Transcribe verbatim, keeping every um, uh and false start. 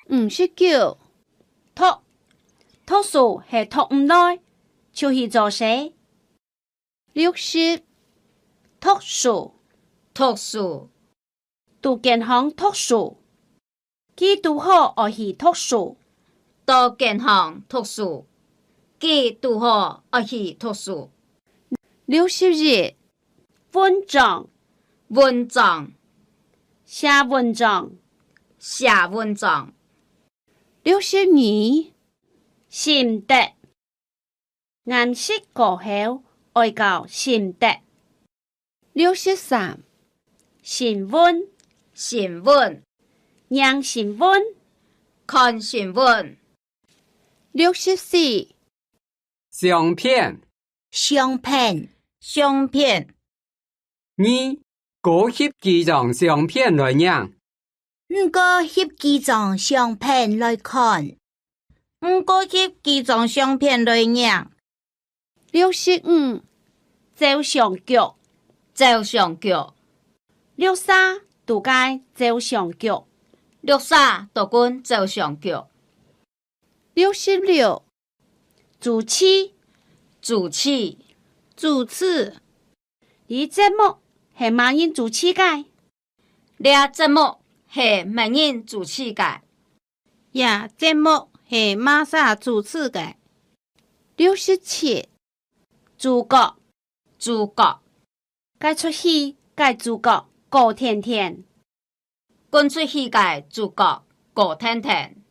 五十九，讀，讀書係讀毋來，就去做事。六十，讀書，讀書，到間項讀書，佢堵好愛去讀書。到間項讀書，佢堵好愛去讀書。六十一，文章，文章，寫文章，寫文章。六十二，心得， 研習過後，愛教心得。六十三，新聞，新聞，䀴新聞，看新聞。六十四，相片，相片，相片。 你過翕幾張相片來䀴。你過翕幾張相片來看。你過翕幾張相片來䀴。六十五，照相局，照相局。六儕在該照相局。六儕在該照相局。 六十六，主持，主持，主持。這節目係麼人主持个？這節目係麼人主持个？這節目係麼儕主持个？六十七，主角，主角。該齣戲个主角高天天。 該齣戲个主角高天天。